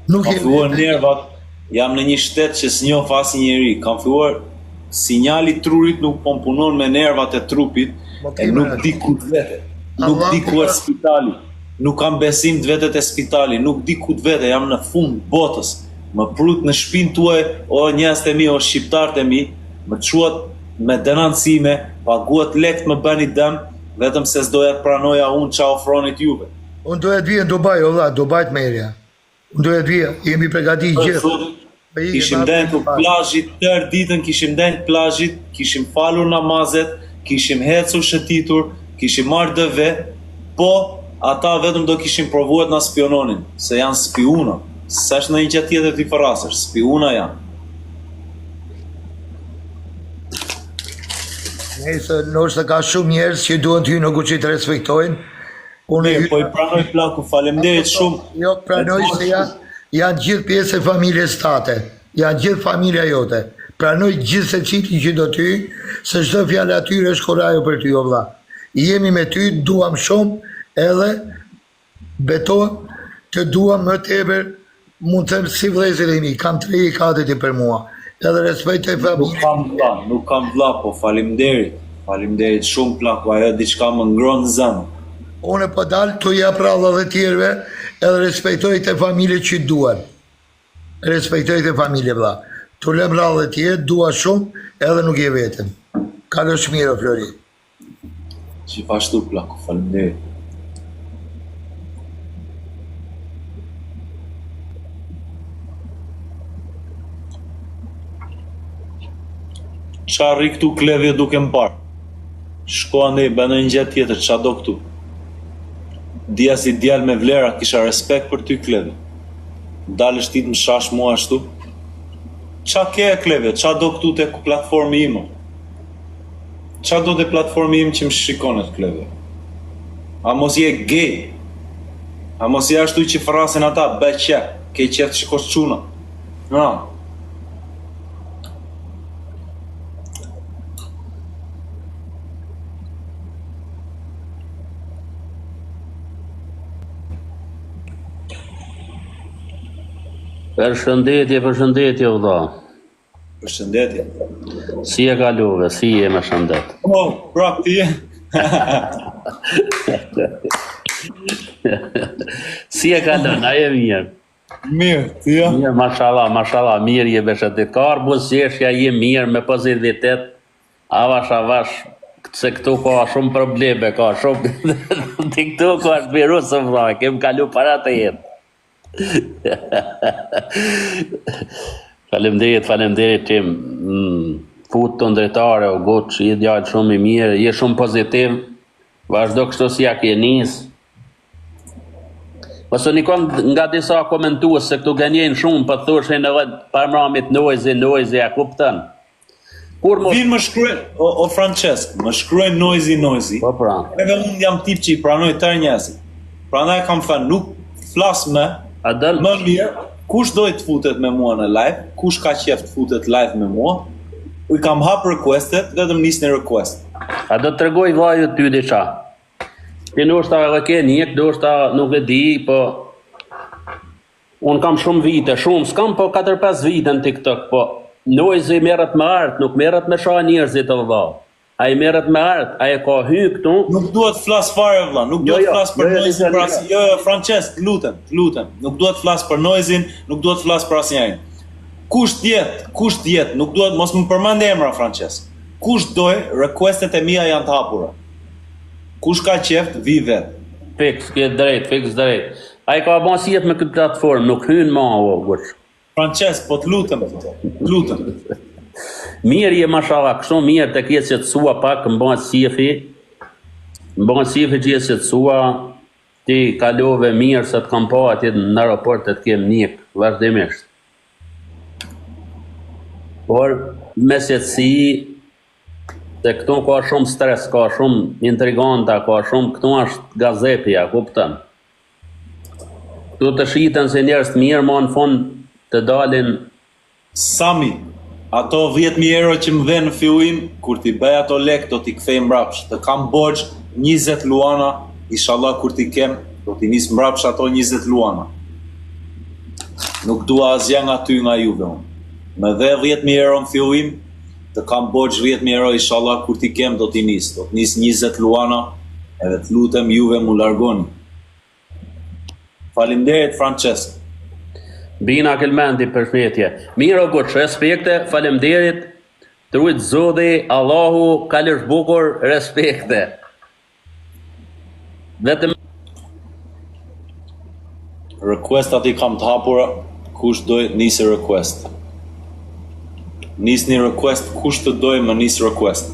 Nuk Kam je filluar vetëm. nervat, jam në një shtet që s'njoh asnjë njeri. Kam filluar sinjali i trurit nuk po më punon me nervat e trupit Po e ki nuk merak. di ku të vete. Nuk Allah di të ku ka është spitali. Nuk kam besim të vete te spitali, nuk di ku të vete, jam në fund botës. Më prut në shpinë tuaj, o njerëzit e mi, o shqiptarët e mi, më çuat me denoncime, paguat lek të më bëni dëm, vetëm se s'doja të pranoja unë ça ofronit juve. Unë doja të vija në Dubai, o vlla, Dubai të merrja. Unë doja të vija, jemi përgatitur Për gjithë. zotin, Po ikim kishim hapim ndenjtur Dubai. plazhit tërë ditën, kishim ndenjt plazhit, kishim falur namazet, kishim hecur shëtitur, kishim marrë dëve, po ata vetëm do kishin provuar të na spiononin, se janë spiuna. S'është ndonjë gjë tjetër t'i thërrasësh, spiuna janë. Nëse ndoshta ka shumë njerëz që duan të hyjnë në Guçi të respektojnë. Unë Mirë, hyj po i pranoj plaku, faleminderit shumë. Jo, E pranoj dua se shumë. janë janë gjithë pjesë e familjes tate. Janë gjithë familja jote. Pranoj gjithë secilin që do të hyjë, se çdo fjalë atyre është kurajo për ty, o vlla. Jemi me ty, duam shumë, edhe Betohem të dua më tepër mund të them si vëllezërit e mi, kam tre ikate ti për mua. Edhe respektoj Nuk familjen. kam vlla, nuk kam vlla, po faleminderit. Faleminderit shumë plaku, ajo diçka më ngroh në zemër. Unë po dal t'u jap rralla dhe tjerëve, edhe respektoj këtë familje që duan. Respektoj këtë familje vlla. T'u lëm rrallë të tjerë, dua shumë, edhe nuk je vetëm. Kalosh mirë o Flori. Gjithashtu plaku, faleminderit. Ça rri këtu Klevio duke më parë? Shko andej, bëj ndonjë gjë tjetër, ça do këtu? Dija si djalë me vlera, kisha respekt për ty Klevio. Dalësh ti të më shash mua ashtu? Ça ke Klevio, ça do këtu te platformi im? Ça do te platformi im që më shikon atë Klevio? A mos je gay? A mos je ashtu që thërrasin ata, bëj qef, ke qef të shikosh çuna? Na. Përshëndetje, përshëndetje, vëlla. Përshëndetje. Si e kalove, si je me shëndet? Po, prap ti je. si e kalon, a je mirë? Mirë, ti je? Mirë, mashallah, mashallah, mirë je me shëndet. Ka ardhë buzëqeshja, je mirë me pozitivitet. Avash, avash, se këtu ka shumë probleme, ka shumë... TikTok është virus, vëlla, kem kalu para të jetë. Faleminderit, faleminderit tim. Mm, fut të ndritare, o goç, je djalë shumë i mirë, je shumë pozitiv. Vazhdo kështu si ja ke nis. Po se një kon nga disa komentues se këtu gënjejnë shumë, po thoshin edhe parmramit Noizi, Noizi, a kupton? Kur mos Vin më shkruajnë, o, o Francesc, më shkruajnë Noizi Noizi. Po pra. Edhe unë jam tip që i pranoj tërë njerëzit. Prandaj kam thënë, nuk flas më, A dën më mirë, kush do të futet me mua në live, kush ka qef të futet live me mua, u i kam hap requestet, vetëm nisni request. A do të tregoj vaju ty diçka? Ti ndoshta edhe ke njek, ndoshta nuk e di, po Unë kam shumë vite, shumë, s'kam po 4-5 vite në TikTok, po Noizi merret me art, nuk merret me sha njerëzit o vëlla. Ai merret me art, ai e ka hy këtu. Nuk dua të flas fare vëlla, nuk Jo, dua të jo, flas për jo, jo, Noizin jo, për jo. asnjë. Jo, jo, Francesc, të lutem, të lutem. Nuk dua të flas për Noizin, nuk dua të flas për asnjërin. Kush të jetë, kush të jetë, nuk dua mos më përmend emra Francesc. Kush doj, requestet e mia janë të hapura. Kush ka qef, të vi vet. Fiks, ke drejt, fiks drejt. Ai ka ba si me këtë platformë, nuk hyn ma o goç. Francesc, po të lutem, të lutem. Mirë je mashallah, kështu mirë të ke qetësua pak, më bëhet qefi. Më bëhet qefi që je qetësua. Ti kalove mirë se të kam pa atje në aeroport të të kem njek vazhdimisht. Por me qetësi se këtu ka shumë stres, ka shumë intriganta, ka shumë këtu është gazepi, a kupton? Këtu të shiten si njerëz të mirë, ma në fund të dalin Sami, ato 10.000 euro që më dhe në fillim, kur t'i bëj ato lek do t'i kthej mbrapsht. Të kam borxh 20 luana, inshallah kur t'i kem, do t'i nis mbrapsht ato 20 luana. Nuk dua asgjë nga ty nga juve unë. Më dhe 10.000 euro në fillim, të kam borxh 10.000 euro, inshallah kur t'i kem do t'i nis. Do të nis 20 luana, edhe të lutem juve mu largoni. Faleminderit Francesc. Bina Kelmendi përshëndetje. Mirë o goç, respekte, faleminderit. Të rujt Zoti, Allahu, kalofsh bukur, respekte. Vetëm Requestat i kam të hapura, kush do nisi request. Nisni request, kush të doj më nis request.